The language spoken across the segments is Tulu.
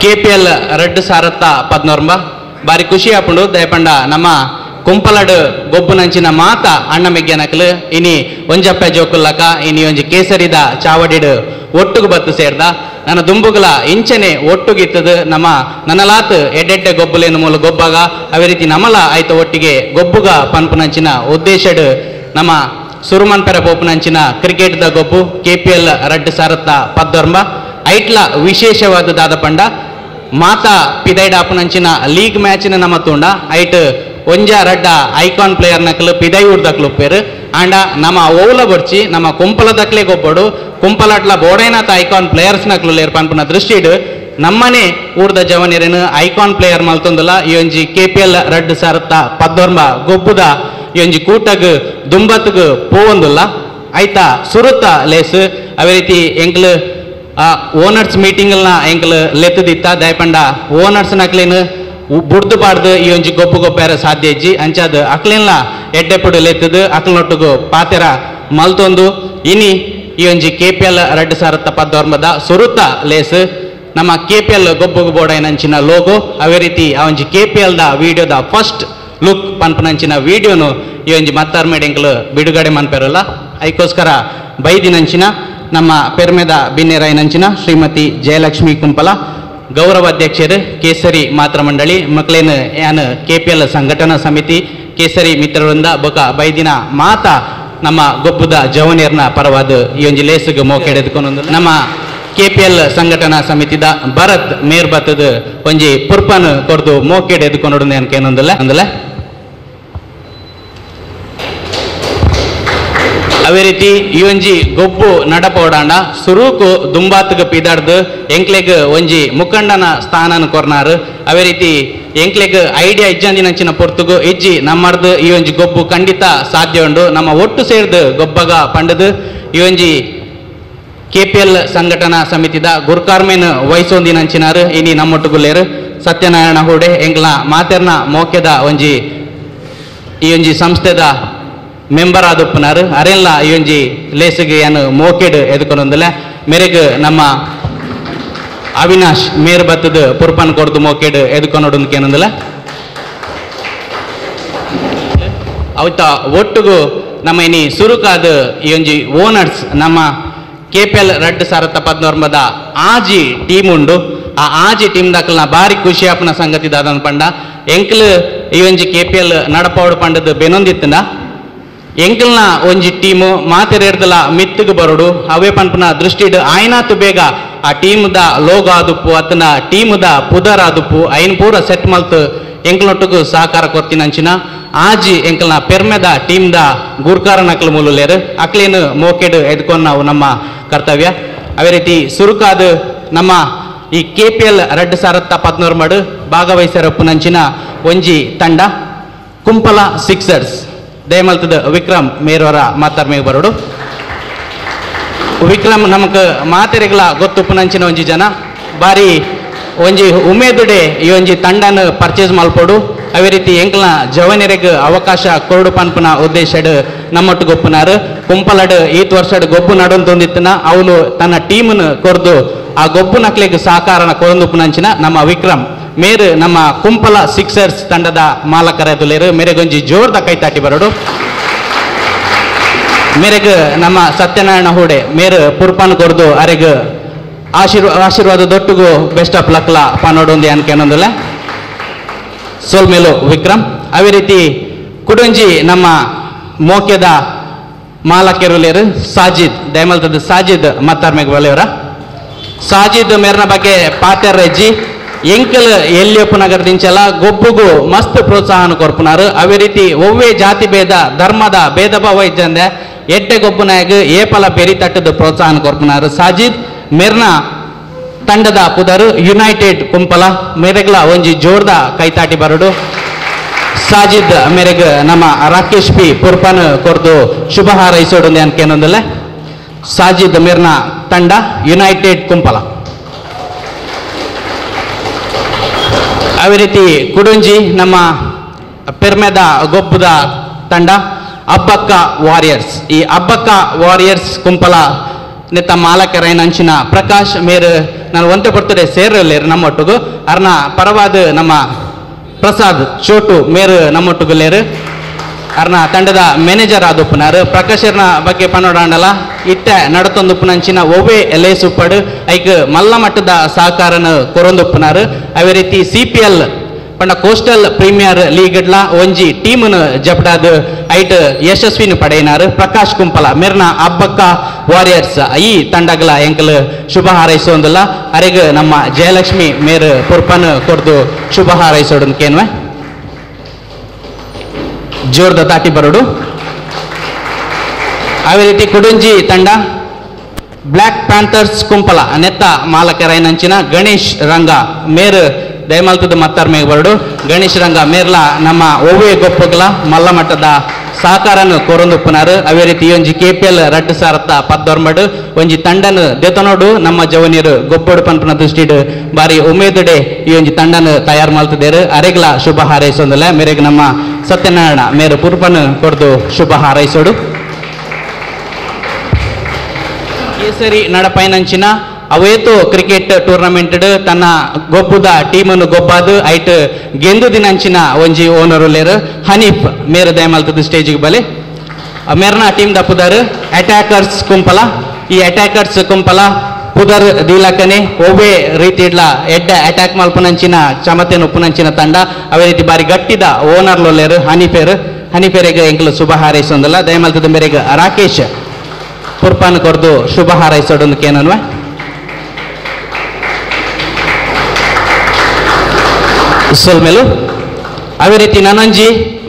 KPL ರಡ್ಡು ಸಾರತ್ತ ಪದ್ನೋರ್ಂಬ ಬಾರಿ ಖುಷಿ ಆಪುಂಡು ದಯಪಂಡ ನಮ್ಮ ಕುಂಪಲಡು ಗೊಬ್ಬುನಂಚಿನ ಮಾತ ಅಣ್ಣ ಮೆಗ್ಯನಕಲು ಇನಿ ಒಂಜಪ್ಪೆ ಜೋಕುಲ್ಲಕ ಇನಿ ಒಂಜಿ ಕೇಸರಿದ ಚಾವಡಿಡು ಒಟ್ಟುಗು ಬತ್ತು ಸೇರ್ದ ನನ್ನ ದುಂಬುಗಲ ಇಂಚನೆ ಒಟ್ಟುಗಿತ್ತದು ನಮ್ಮ ನನ್ನಲಾತ್ ಎಡ್ಡೆಡ್ಡೆ ಗೊಬ್ಬುಲೇನು ಮೂಲ ಗೊಬ್ಬಾಗ ಅವೇ ರೀತಿ ನಮಲ ಆಯ್ತ ಒಟ್ಟಿಗೆ ಗೊಬ್ಬುಗ ಪನ್ಪುನಂಚಿನ ಉದ್ದೇಶಡು ನಮ್ಮ ಸುರುಮನ್ಪೆರ ಪೋಪುನಂಚಿನ ಕ್ರಿಕೆಟ್ದ ಗೊಬ್ಬು ಕೆಪಿಎಲ್ ರಡ್ಡು ಸಾರತ್ತ ಪದ್ದೊರ್ಂಬ ಐಟ್ಲ ವಿಶೇಷವಾದ ದಾದ ಪಂಡ ಮಾತಾ ಪಿದೈಡಾಪುನಂಚಿನ ಲೀಗ್ ಮ್ಯಾಚಿನ ನಮ್ಮ ತೂಂಡ ಐಟ್ ಒಂಜ ರಡ್ಡ ಐಕಾನ್ ಪ್ಲೇಯರ್ ನಕಲು ಪಿದೈ ಊರ್ದಕ್ಲು ಉಪ್ಪೇರು ಆಂಡ ನಮ್ಮ ಓಲ ಬೊರ್ಚಿ ನಮ್ಮ ಕುಂಪಲದಕ್ಲೆ ಗೊಬ್ಬಡು ಕುಂಪಲಾಟ್ಲ ಬೋಡೈನಾಥ ಐಕಾನ್ ಪ್ಲೇಯರ್ಸ್ ನಕ್ಲು ಲೇರ್ ಪನ್ಪುನ ದೃಷ್ಟಿಡ್ ನಮ್ಮನೆ ಊರ್ದ ಜವನಿರೇನು ಐಕಾನ್ ಪ್ಲೇಯರ್ ಮಲ್ತೊಂದುಲ ಈ ಒಂಜಿ ಕೆಪಿಎಲ್ ರಡ್ಡು ಸಾರತ್ತ ಪದ್ದೊರ್ಂಬ ಗೊಬ್ಬುದ ಈ ಒಂಜಿ ಕೂಟಗ್ ದುಂಬತ್ಗ್ ಪೋವೊಂದುಲ್ಲ ಐತ ಸುರುತ ಲೇಸ್ ಅವೇ ರೀತಿ ಎಂಕ್ಲು ಓನರ್ಸ್ ಮೀಟಿಂಗ್ನ ಎಂಕ್ಲು ಲೆತ್ತದಿತ್ತ ದಯಪಂಡ ಓನರ್ಸ್ ನಕ್ಲೇನು ಬುಡ್ದು ಪಾಡ್ದು ಈ ಒಂಜಿ ಗೊಬ್ಬು ಗೊಬ್ಬಾರ ಸಾಧ್ಯ ಇಜ್ಜಿ ಅಂಚಾದ ಅಕ್ಲೆನ್ಲ ಎಡ್ಡೆಪುಡು ಲೆತ್ತದು ಅಕ್ಲನೊಟ್ಟುಗು ಪಾತೆರ ಮಲ್ತೊಂದು ಇನಿ ಈ ಒಂಜಿ ಕೆಪಿಎಲ್ ರಡ್ಡು ಸಾರತ್ತ ಪದ್ದೊರ್ಂಬದ ಸುರುತ ಲೇಸ್ ನಮ್ಮ ಕೆಪಿಎಲ್ ಗೊಬ್ಬುಗು ಬೋಡೈನಂಚಿನ ಲೋಗೋ ಅವೇ ರೀತಿ ಆ ಒಂಜಿ ಕೆಪಿಎಲ್ the ವಿಡಿಯೋದ ಫಸ್ಟ್ ಲುಕ್ ಪನ್ಪುನಂಚಿನ ವಿಡಿಯೋನು ಈ ಒಂಜಿ ಮತ್ತಾರ್ಮೇಡ್ ಎಂಕ್ಲು ಬಿಡುಗಡೆ ಮನ್ಪೆರಲ್ಲ ಐಕೋಸ್ಕರ ಬೈದಿನಂಚಿನ ನಮ್ಮ ಪೆರ್ಮೆದ ಬಿನ್ನೆರಾಯನಂಚಿನ ಶ್ರೀಮತಿ ಜಯಲಕ್ಷ್ಮಿ ಕುಂಪಲ ಗೌರವ ಅಧ್ಯಕ್ಷರು ಕೇಸರಿ ಮಾತೃ ಮಂಡಳಿ ಮಕ್ಕಳೇನು ಯಾನ್ ಕೆಪಿಎಲ್ ಸಂಘಟನಾ ಸಮಿತಿ ಕೇಸರಿ ಮಿತ್ರರಿಂದ ಬೊಕ ಬೈದಿನ ಮಾತಾ ನಮ್ಮ ಗೊಬ್ಬುದ ಜವನಿಯರ್ನ ಪರವಾದ ಈ ಒಂಜಿ ಲೇಸುಗು ಮೋಕೆಡೆದುಕೊಂಡು ನಮ್ಮ ಕೆಪಿಎಲ್ ಸಂಘಟನಾ ಸಮಿತಿದ ಭರತ್ ಮೇರ್ಬತ್ತದ ಒಂಜಿ ಪುರ್ಪನ್ ಕೊರ್ದು ಮೋಕೆಡೆ ಎದ್ಕೊಂಡು ಏನೊಂದಲ್ಲ ಅಂದಲ್ಲ. ಅವೇ ರೀತಿ ಈ ಒಂಜಿ ಗೊಬ್ಬು ನಡಪೋಡಾಂಡ ಸುರುಕು ದುಂಬಾತ್ಗ್ ಪಿದಾಡ್ದು ಎಂಕ್ಲೆಗ್ ಒಂಜಿ ಮುಖಂಡನ ಸ್ಥಾನನ ಕೊರ್ನಾರು. ಅವೇ ರೀತಿ ಎಂಕ್ಲೆಗ್ ಐಡಿಯಾ ಇಜ್ಜಂದಿನಂಚಿನ ಪೊರ್ತುಗು ಇಜ್ಜಿ ನಮ್ಮರ್ದು ಈ ಒಂಜಿ ಗೊಬ್ಬು ಖಂಡಿತ ಸಾಧ್ಯ ಉಂಡು ನಮ್ಮ ಒಟ್ಟು ಸೇರ್ದು ಗೊಬ್ಬಗ ಪಂಡದು ಈ ಒಂಜಿ ಕೆಪಿಎಲ್ ಸಂಘಟನಾ ಸಮಿತಿದ ಗುರ್ಕಾರ್ಮೇನ್ ವಹಿಸೊಂದಿನಂಚಿನಾರು ಇನಿ ನಮ್ಮೊಟ್ಟುಗುಲ್ಲೇರು ಸತ್ಯನಾರಾಯಣ ಹೂಡೆ ಎಂಕ್ಲ ಮಾತೆರ್ನ ಮೋಕೆದ ಒಂಜಿ ಈ ಒಂಜಿ ಸಂಸ್ಥೆದ ಮೆಂಬರ್ ಆದುಪ್ಪನಾರು ಅರೆಲ್ಲ ಈ ಒಂಜಿ ಲೇಸುಗೆ ಏನು ಮೋಕೆಡ್ ಎದುಕೊಂಡೊಂದಲ್ಲ ಮೇರೆಗ್ ನಮ್ಮ ಅವಿನಾಶ್ ಮೇರ್ ಬತ್ತದ ಪುರ್ಪನ್ ಕೊಡ್ದು ಮೋಕೆಡ್ ಎದುಕೊನೊಡೊಂದು ಏನಂದಲ್ಲ. ಅವತ್ತ ಒಟ್ಟುಗು ನಮ್ಮ ಇನಿ ಸುರುಕಾದ ಈ ಒಂಜಿ ಓನರ್ಸ್ ನಮ್ಮ ಕೆಪಿಎಲ್ ರಡ್ಡು ಸಾರತ್ತ ಪದ್ನೋರ್ಮದ ಆಜಿ ಟೀಮ್ ಉಂಡು. ಆ ಆಜಿ ಟೀಮ್ ದಾಕಲ್ನ ಬಾರಿ ಖುಷಿ ಆಪನ ಸಂಗತಿ ದಾದನ್ ಪಂಡ ಎಂಕ್ಲು ಈ ಒಂಜಿ ಕೆಪಿಎಲ್ ನಡಪೌಡು ಪಂಡದ ಬೆನೊಂದಿತ್ತಂಡ ಎಂಕಲ್ನ ಒಂಜಿ ಟೀಮು ಮಾತೆರೆರ್ದಲ ಮಿತ್ತುಗು ಬರೋಡು ಅವೇ ಪನ್ಪುನ ದೃಷ್ಟಿಡ್ ಆಯ್ನಾತು ಬೇಗ ಆ ಟೀಮ್ದ ಲೋಗೋ ಆದುಪ್ಪು ಅತನ ಟೀಮ್ದ ಪುದರ್ ಆದುಪ್ಪು ಐನ್ ಪೂರ ಸೆಟ್ ಮಲ್ತು ಎಂಕಲ್ನೊಟ್ಟುಗು ಸಹಕಾರ ಕೊರ್ತಿನಂಚಿನ ಆಜಿ ಎಂಕಲ್ನ ಪೆರ್ಮೆದ ಟೀಮ್ದ ಗುರ್ಕಾರ ನಕಲು ಮೂಲುಲೇರು ಅಕ್ಲೇನು ಮೋಕೆಡ್ ಎದ್ಕೊಂಡು ನಾವು ನಮ್ಮ ಕರ್ತವ್ಯ. ಅವೇ ರೀತಿ ಸುರುಕಾದ ನಮ್ಮ ಈ ಕೆಪಿಎಲ್ ರಡ್ಡು ಸಾರತ್ತ ಪದ್ನೂರು ಮಾಡು ಭಾಗವಹಿಸರಪ್ಪುನಂಚಿನ ಒಂಜಿ ತಂಡ ಕುಂಪಲ ಸಿಕ್ಸರ್ಸ್ ದಯಮಲ್ತದ ವಿಕ್ರಮ್ ಮೇರವರ ಮಾತಾರ್ಮೇಗೆ ಬರೋಡು. ವಿಕ್ರಮ್ ನಮಕ್ ಮಾತೆರೆಗಳ ಗೊತ್ತುಪ್ಪುನಂಚಿನ ಒಂಜಿ ಜನ ಬಾರಿ ಒಂಜಿ ಉಮೇದುಡೆ ಈ ಒಂಜಿ ತಂಡನ ಪರ್ಚೇಸ್ ಮಲ್ಪೋಡು ಅವೇ ರೀತಿ ಎಂಕ್ಲ ಜವನಿರೆಗ್ ಅವಕಾಶ ಕೊರಡು ಪನ್ಪುನ ಉದ್ದೇಶಡ್ ನಮ್ಮೊಟ್ಟು ಗೊಪ್ಪುನಾರು ಕುಂಪಲಡ್ ಈತ್ ವರ್ಷಡ್ ಗೊಬ್ಬು ನಡೊಂತೊಂದಿತ್ತನ ಅವನು ತನ್ನ ಟೀಮ್ನ ಕೊರ್ದು ಆ ಗೊಬ್ಬು ನಕ್ಲೆಗ್ ಸಹಕಾರನ ಕೊರೊಂದುಪ್ಪುನಂಚಿನ ನಮ್ಮ ವಿಕ್ರಮ್ ಮೇರು ನಮ್ಮ ಕುಂಪಲ ಸಿಕ್ಸರ್ಸ್ ತಂಡದ ಮಾಲಕರ ದುಲೇರು ಮೇರೆಗೊಂಜಿ ಜೋರ್ದ ಕೈತಾಟಿ ಬರೋಡು. ಮೇರೆಗ್ ನಮ್ಮ ಸತ್ಯನಾರಾಯಣ ಹೂಡೆ ಮೇರು ಪುರ್ಪಾನ್ ಕೊರ್ದು ಅರೆಗ್ ಆಶೀರ್ವಾದ ದೊಟ್ಟುಗು ಬೆಸ್ಟ್ ಆಫ್ ಲಕ್ಲ ಪಾನೋಡೊಂದು ಅನ್ಕೇನೊಂದಲ್ಲ ಸೋಲ್ಮೇಲು ವಿಕ್ರಮ್. ಅವೇ ರೀತಿ ಕುಡೊಂಜಿ ನಮ್ಮ ಮೋಕೆದ ಮಾಲಕೆರುಲೇರು ಸಾಜಿದ್ ದಯಮಲ್ತದ ಸಾಜಿದ್ ಮತ್ತಾರ್ಮೆಗ್ ಬಲೆಯವರ ಸಾಜಿದ್ ಮೇರ್ನ ಬಗ್ಗೆ ಪಾತೆರ್ ರೆಜ್ಜಿ ಎಂಕಲ್ ಎಲ್ಲಿಯಪ್ಪ ನಗರದಿಂಚಲ ಗೊಬ್ಬುಗು ಮಸ್ತ್ ಪ್ರೋತ್ಸಾಹನ ಕೊರ್ಪುನಾರು. ಅವೇ ರೀತಿ ಒವ್ವೇ ಜಾತಿ ಭೇದ ಧರ್ಮದ ಭೇದ ಭಾವ ಇಜ್ಜಂದೆ ಎಡ್ಡೆ ಗೊಬ್ಬುನಾಯಗ ಏಪಲ ಬೆರಿ ತಟ್ಟದ ಪ್ರೋತ್ಸಾಹನ ಕೊರ್ಪುನಾರು ಸಾಜಿದ್ ಮೇರ್ನ ತಂಡದ ಪುದರು ಯುನೈಟೆಡ್ ಕುಂಪಲ ಮೇರೆಗ್ಲ ಒಂಜಿ ಜೋರ್ದ ಕೈತಾಟಿ ಬರಡು. ಸಾಜಿದ್ ಮೇರೆಗ್ ನಮ್ಮ ರಾಕೇಶ್ ಪಿ ಪುರ್ಪನ್ ಕೊರ್ದು ಶುಭ ಹಾರೈಸೋಡು ಅನ್ಕೇನೊಂದಲ್ಲ ಸಾಜಿದ್ ಮೇರ್ನ ತಂಡ ಯುನೈಟೆಡ್ ಕುಂಪಲ. ಅವೇ ರೀತಿ ಕುಡುಂಜಿ ನಮ್ಮ ಪೆರ್ಮೆದ ಗೊಬ್ಬದ ತಂಡ ಅಬ್ಬಕ್ಕ ವಾರಿಯರ್ಸ್. ಈ ಅಬ್ಬಕ್ಕ ವಾರಿಯರ್ಸ್ ಕುಂಪಲ ನೆತ್ತ ಮಾಲಕರೈನಂಚಿನ ಪ್ರಕಾಶ್ ಮೇರ್ ನಾನು ಒಂತೆ ಬರ್ತಡೆ ಸೇರಲೇರು ನಮ್ಮೊಟ್ಟುಗು ಅರ್ನ ಪರವಾದ ನಮ್ಮ ಪ್ರಸಾದ್ ಚೋಟು ಮೇರ್ ನಮ್ಮೊಟ್ಟುಗುಲೇರು ಅರ್ನ ತಂಡದ ಮ್ಯಾನೇಜರ್ ಆದುಪ್ಪುನಾರು ಪ್ರಕಾಶರ್ನ ಬಗ್ಗೆ ಪನ್ನೋಡಾಂಡಲ ಇತ್ತೆ ನಡತೊಂದುಪ್ಪುನಂಚಿನ ಒವ್ವೆ ಲೇಸುಪ್ಪಡು ಐಕ್ ಮಲ್ಲ ಮಟ್ಟದ ಸಹಕಾರನ ಕೊರೊಂದುಪ್ಪುನಾರು. ಅವೇ ರೀತಿ CPL ಪಂಡ ಕೋಸ್ಟಲ್ ಪ್ರೀಮಿಯರ್ ಲೀಗ್ಡ್ಲ ಒಂಜಿ ಟೀಮ್ನು ಜಪಡಾದ್ ಐಟ್ ಯಶಸ್ವಿನ ಪಡೆಯಿನಾರು ಪ್ರಕಾಶ್ ಕುಂಪಲ ಮೆರ್ನ ಅಬ್ಬಕ್ಕ ವಾರಿಯರ್ಸ್ ಈ ತಂಡಗಳ ಎಂಕಲ್ ಶುಭ ಹಾರೈಸೋಂದಿಲ್ಲ. ಅರೆಗ್ ನಮ್ಮ ಜಯಲಕ್ಷ್ಮಿ ಮೇರ್ ಪುರ್ಪನ್ ಕೊರ್ದು ಶುಭ ಹಾರೈಸೋಡು ಕೇನ್ವೆ ಜೋರ್ದ ತಾಟಿ ಬರೋಡು. ಅವೇ ರೀತಿ ಕುಡುಂಜಿ ತಂಡ ಬ್ಲ್ಯಾಕ್ ಪ್ಯಾಂಥರ್ಸ್ ಕುಂಪಲ ನೆತ್ತ ಮಾಲಕರೈನಂಚಿನ ಗಣೇಶ್ ರಂಗ ಮೇರ್ ದಯಮಾಲ್ತದ ಮತ್ತಾರ್ಮೇಗ್ ಬರಡು. ಗಣೇಶ್ ರಂಗ ಮೇರ್ಲ ನಮ್ಮ ಒವ್ವೆ ಗೊಪ್ಪಗ್ಲ ಮಲ್ಲ ಮಟ್ಟದ ಸಹಕಾರನು ಕೊರೊಂದುಪ್ಪುನಾರು. ಅವೇ ರೀತಿ ಒಂಜಿ KPL 2019 ಒಂಜಿ ತಂಡನು ದೆತನೋಡು ನಮ್ಮ ಜವನಿಯರು ಗೊಪ್ಪಡು ಪನ್ಪುನ ದೃಷ್ಟಿಡ್ ಬಾರಿ ಉಮೇದುಡೆ ಈ ಒಂಜಿ ತಂಡನು ತಯಾರು ಮಲ್ತದೇರು. ಅರೆಗ್ಲ ಶುಭ ಹಾರೈಸೊಂದಿಲ್ಲ ಮೇರೆಗ್ ನಮ್ಮ ಸತ್ಯನಾರಾಯಣ ಮೇರು ಪುರ್ಪನು ಕೊರ್ದು ಶುಭ ಹಾರೈಸೋಡು. ಕೇಸರಿ ನಡಪೈನಂಚಿನ ಅವೇತು ಕ್ರಿಕೆಟ್ ಟೂರ್ನಮೆಂಟ್ ತನ್ನ ಗೊಬ್ಬುದ ಟೀಮನ್ನು ಗೊಬ್ಬಾದು ಐಟ್ ಗೆಂದು ದಿನಂಚಿನ ಒಂಜಿ ಓನರ್ ಲೇರು ಹನೀಫ್ ಮೇರು ದಯಮಲ್ತದ ಸ್ಟೇಜಿಗೆ ಬಲೆ. ಮೇರ್ನ ಟೀಮ್ the ಪುದರ್ ಅಟ್ಯಾಕರ್ಸ್ ಕುಂಪಲ. ಈ ಅಟ್ಯಾಕರ್ಸ್ ಕುಂಪಲ ಪುದರ್ ದೀಲಕನೆ ಒವ್ವೆ ರೀತಿ ಇಡ್ಲ ಎಡ್ಡ ಅಟ್ಯಾಕ್ ಮಲ್ಪುನಂಚಿನ ಚಮತೆನ್ ಉಪ್ಪುನಂಚಿನ ತಂಡ. ಅವೇ ರೀತಿ ಬಾರಿ ಗಟ್ಟಿದ ಓನರ್ ಲೋಲೇರು ಹನೀಫೇರು. ಹನೀಫೇರಿಗೆ ಎಂಕಲು ಶುಭ ಹಾರೈಸೊಂದಿಲ್ಲ. ದಯಮಲ್ತದ ಮೇರೆಗೆ ರಾಕೇಶ್ ಪುರ್ಪಾನ್ ಕೊರ್ದು ಶುಭ ಹಾರೈಸೋಡೊಂದು ಕೇನನ್ವೆ. ಸೊಲ್ಮೇಲು ಅವೇ ರೀತಿ ನನಂಜಿ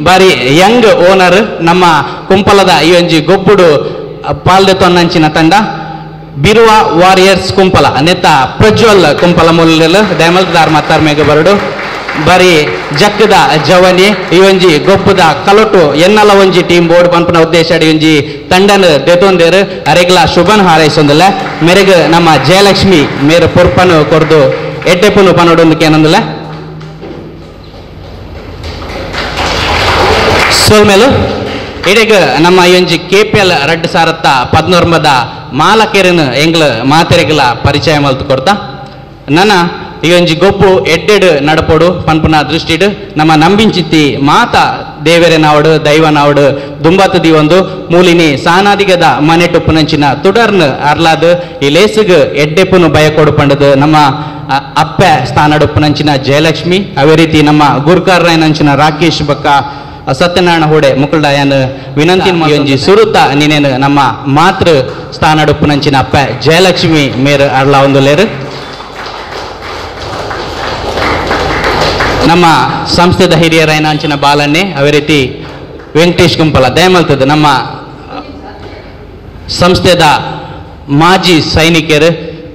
ಬಾರಿ ಯಂಗ್ ಓನರ್ ನಮ್ಮ ಕುಂಪಲದ ಈ ಒಂಜಿ ಗೊಬ್ಬುಡು ಪಾಲ್ದೆ ತೊನ್ನಂಚಿನ ತಂಡ ಬಿರುವ ವಾರಿಯರ್ಸ್ ಕುಂಪಲ ನೆತ್ತ ಪ್ರಜ್ವಲ್ ಕುಂಪಲ ಮೂಲ ದಯಮಲ್ದಾರ್ ಮತ್ತಾರ್ ಮೇಗ ಬರಡು. ಬಾರಿ ಜಕ್ಕದ ಜವನಿ ಈ ಒಂಜಿ ಗೊಬ್ಬುದ ಕಲೊಟು ಎನ್ನಲ ಒಂಜಿ ಟೀಮ್ ಬೋರ್ಡ್ ಪನ್ಪುನ ಉದ್ದೇಶ ಒಂಜಿ ತಂಡನ ದೆತೊಂದೇರು. ಅರೆಗ್ಲ ಶುಭನ್ ಹಾರೈಸೊಂದಿಲ್ಲ. ಮೇರೆಗ್ ನಮ್ಮ ಜಯಲಕ್ಷ್ಮಿ ಮೇರು ಪೊರ್ಪನು ಕೊರ್ದು ಎಡ್ಡೆಪುನು ಪನೋಡೊಂದು ಕೇನೊಂದಿಲ್ಲ. ಸೋಲ್ಮೇಲು ಇಡೆಗ್ ನಮ್ಮ ಈ ಒಂಜಿ KPL 2019 ಮಾಲಕೆರನ್ ಎಂಗ್ಲ ಮಾತೆರೆಗ್ಲ ಪರಿಚಯ ಮಲ್ತು ಕೊರ್ತಾ. ನನ್ನ ಈ ಒಂಜಿ ಗೊಬ್ಬು ಎಡ್ಡೆಡ್ ನಡಪೊಡು ಪನ್ಪುನ ದೃಷ್ಟಿಡ್ ನಮ್ಮ ನಂಬಿಂಚಿತ್ತಿ ಮಾತ ದೇವೆರೆನಾವಡು ದೈವನಾವಡು ದುಂಬಾತು ದೀವೊಂದು ಮೂಲಿನಿ ಸಾನಾದಿಗದ ಮನೆಟುಪ್ಪುನಂಚಿನ ತುಡರ್ನ್ ಅರ್ಲಾದ್ ಈ ಲೇಸುಗ್ ಎಡ್ಡೆಪುನು ಬಯಕೊಡು ಪಂಡದು ನಮ್ಮ ಅಪ್ಪೆ ಸ್ಥಾನಡುಪ್ಪುನಂಚಿನ ಜಯಲಕ್ಷ್ಮಿ. ಅವೇ ರೀತಿ ನಮ್ಮ ಗುರ್ಕಾರ್ರಾಯನಂಚಿನ ರಾಕೇಶ್ ಬಕ್ಕ ಸತ್ಯನಾರಾಯಣ ಹೋಡೆ ಮುಕುಲ್ಡಾಯನ್ ವಿನಂತಿ ಒಂಜಿ ಸುರುತ ನೀನೇನು ನಮ್ಮ ಮಾತೃ ಸ್ಥಾನಡುಪ್ಪುನಂಚಿನ ಅಪ್ಪೆ ಜಯಲಕ್ಷ್ಮಿ ಮೇರ್ ಅರ್ಲಾ ಒಂದು ಲೇರು. ನಮ್ಮ ಸಂಸ್ಥೆದ ಹಿರಿಯರಾಯನ ಅಂಚಿನ ಬಾಲನ್ನೇ ಅವೇ ರೀತಿ ವೆಂಕಟೇಶ್ ಕುಂಪಲ ದಯಮಲ್ತದ ನಮ್ಮ ಸಂಸ್ಥೆದ ಮಾಜಿ ಸೈನಿಕರು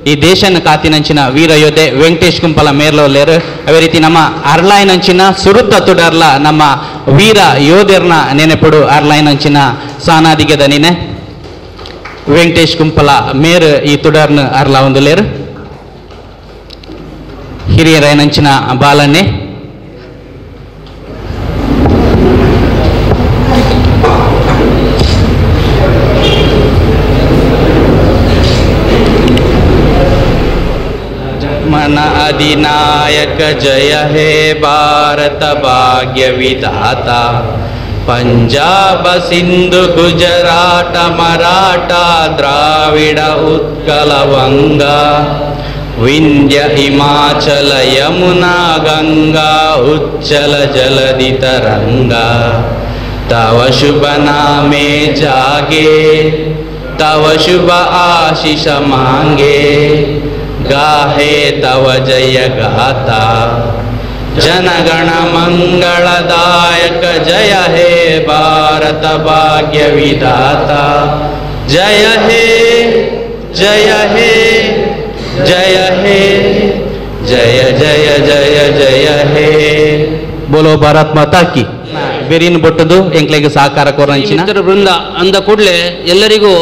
ಈ ದೇಶನ ಕಾತಿನಂಚಿನ ವೀರ ಯೋಧೆ ವೆಂಕಟೇಶ್ ಕುಂಪಲ ಮೇರ್ಲೋಲೇರು. ಅವೇ ರೀತಿ ನಮ್ಮ ಅರ್ಲಾಯ್ನಂಚಿನ ಸುರುತ್ತ ತುಡರ್ಲ ನಮ್ಮ ವೀರ ಯೋಧರ್ನ ನೆನೆಪಡು ಅರ್ಲಾಯ್ನಂಚಿನ ಸಾನಾದಿಗೆದ ನೀನೆ ವೆಂಕಟೇಶ್ ಕುಂಪಲ ಮೇರ್ ಈ ತುಡರ್ನ ಅರ್ಲಾ ಒಂದು ಲೇರು. ಹಿರಿಯರಾಯನಂಚಿನ ಬಾಲನ್ನೇ मन अधिनायक जय हे भारत भाग्य विधाता. पंजाब सिंधु गुजरात मराठा द्राविड उत्कल वंगा विंध्य हिमाचल यमुना गंगा उच्चल जलधि तरंगा. तव शुभ नामे जागे तव शुभ आशीष मांगे गाहे तव जय गाता. जनगण मंगलदायक जय हे भारत भाग्य विधाता. जय हे जय हे जय हे जय जय जय जय हे. बोलो भारत माता की. ಬೆರಿನ್ ಬೊಟ್ಟದು ಎಂಕ್ಲೆಗೆ ಸಹಕಾರ ಕೋರಂಚಿನ ವೃಂದ ಅಂದ ಕೂಡಲೇ ಎಲ್ಲರಿಗೂ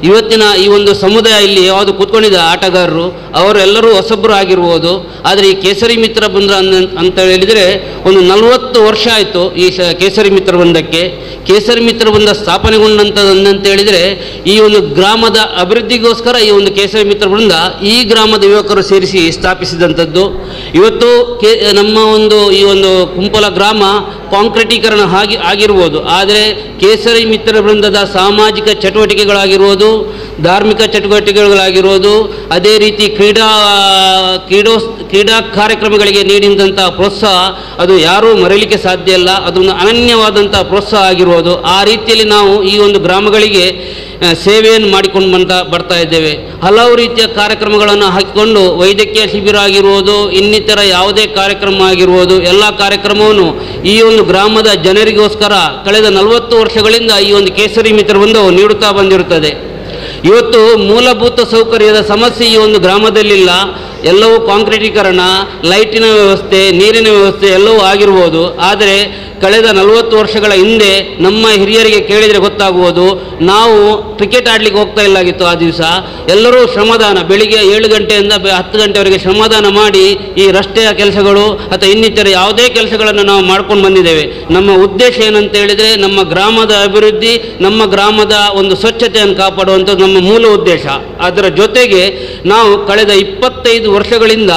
ಇವತ್ತಿನ ಈ ಒಂದು ಸಮುದಾಯ ಇಲ್ಲಿ ಯಾವುದು ಕೂತ್ಕೊಂಡಿದ್ದ ಆಟಗಾರರು ಅವರೆಲ್ಲರೂ ಹೊಸಬ್ರು ಆಗಿರ್ಬೋದು, ಆದರೆ ಈ ಕೇಸರಿ ಮಿತ್ರ ವೃಂದ ಅಂತ ಹೇಳಿದರೆ ಒಂದು 40 ವರ್ಷ ಆಯಿತು ಈ ಕೇಸರಿ ಮಿತ್ರ ವೃಂದಕ್ಕೆ. ಕೇಸರಿ ಮಿತ್ರ ವೃಂದ ಸ್ಥಾಪನೆಗೊಂಡಂಥದ್ದು ಅಂತ ಹೇಳಿದರೆ ಈ ಒಂದು ಗ್ರಾಮದ ಅಭಿವೃದ್ಧಿಗೋಸ್ಕರ ಈ ಒಂದು ಕೇಸರಿ ಮಿತ್ರ ವೃಂದ ಈ ಗ್ರಾಮದ ಯುವಕರು ಸೇರಿಸಿ ಸ್ಥಾಪಿಸಿದಂಥದ್ದು. ಇವತ್ತು ನಮ್ಮ ಒಂದು ಈ ಒಂದು ಕುಂಪಲ ಗ್ರಾಮ ಕಾಂಕ್ರೀಟೀಕರಣ ಆಗಿರ್ಬೋದು, ಆದರೆ ಕೇಸರಿ ಮಿತ್ರ ವೃಂದದ ಸಾಮಾಜಿಕ ಚಟುವಟಿಕೆಗಳಾಗಿರ್ಬೋದು, ಧಾರ್ಮಿಕ ಚಟುವಟಿಕೆಗಳಾಗಿರ್ಬೋದು, ಅದೇ ರೀತಿ ಕ್ರೀಡಾ ಕ್ರೀಡಾ ಕಾರ್ಯಕ್ರಮಗಳಿಗೆ ನೀಡಿದಂಥ ಪ್ರೋತ್ಸಾಹ ಅದು ಯಾರೂ ಮರೆಯಲಿಕ್ಕೆ ಸಾಧ್ಯ ಇಲ್ಲ. ಅದೊಂದು ಅನನ್ಯವಾದಂಥ ಪ್ರೋತ್ಸಾಹ ಆಗಿರ್ಬೋದು. ಆ ರೀತಿಯಲ್ಲಿ ನಾವು ಈ ಒಂದು ಗ್ರಾಮಗಳಿಗೆ ಸೇವೆಯನ್ನು ಮಾಡಿಕೊಂಡು ಬರ್ತಾ ಇದ್ದೇವೆ. ಹಲವು ರೀತಿಯ ಕಾರ್ಯಕ್ರಮಗಳನ್ನು ಹಾಕಿಕೊಂಡು ವೈದ್ಯಕೀಯ ಶಿಬಿರ ಆಗಿರ್ಬೋದು, ಇನ್ನಿತರ ಯಾವುದೇ ಕಾರ್ಯಕ್ರಮ ಆಗಿರ್ಬೋದು, ಎಲ್ಲ ಕಾರ್ಯಕ್ರಮವನ್ನು ಈ ಒಂದು ಗ್ರಾಮದ ಜನರಿಗೋಸ್ಕರ ಕಳೆದ 40 ವರ್ಷಗಳಿಂದ ಈ ಒಂದು ಕೇಸರಿ ಮಿತ್ರ ವೃಂದವು ನೀಡುತ್ತಾ ಬಂದಿರುತ್ತದೆ. ಇವತ್ತು ಮೂಲಭೂತ ಸೌಕರ್ಯದ ಸಮಸ್ಯೆ ಈ ಒಂದು ಗ್ರಾಮದಲ್ಲಿಲ್ಲ. ಎಲ್ಲವೂ ಕಾಂಕ್ರೀಟೀಕರಣ, ಲೈಟಿನ ವ್ಯವಸ್ಥೆ, ನೀರಿನ ವ್ಯವಸ್ಥೆ ಎಲ್ಲವೂ ಆಗಿರ್ಬೋದು. ಆದರೆ ಕಳೆದ 40 ವರ್ಷಗಳ ಹಿಂದೆ ನಮ್ಮ ಹಿರಿಯರಿಗೆ ಕೇಳಿದರೆ ಗೊತ್ತಾಗುವುದು, ನಾವು ಕ್ರಿಕೆಟ್ ಆಡಲಿಕ್ಕೆ ಹೋಗ್ತಾ ಇಲ್ಲಾಗಿತ್ತು. ಆ ದಿವಸ ಎಲ್ಲರೂ ಶ್ರಮದಾನ, ಬೆಳಿಗ್ಗೆ 7 ಗಂಟೆಯಿಂದ 10 ಗಂಟೆವರೆಗೆ ಶ್ರಮದಾನ ಮಾಡಿ ಈ ರಸ್ತೆಯ ಕೆಲಸಗಳು ಅಥವಾ ಇನ್ನಿತರ ಯಾವುದೇ ಕೆಲಸಗಳನ್ನು ನಾವು ಮಾಡ್ಕೊಂಡು ಬಂದಿದ್ದೇವೆ. ನಮ್ಮ ಉದ್ದೇಶ ಏನಂತ ಹೇಳಿದರೆ ನಮ್ಮ ಗ್ರಾಮದ ಅಭಿವೃದ್ಧಿ, ನಮ್ಮ ಗ್ರಾಮದ ಒಂದು ಸ್ವಚ್ಛತೆಯನ್ನು ಕಾಪಾಡುವಂಥದ್ದು ನಮ್ಮ ಮೂಲ ಉದ್ದೇಶ. ಅದರ ಜೊತೆಗೆ ನಾವು ಕಳೆದ 25 ವರ್ಷಗಳಿಂದ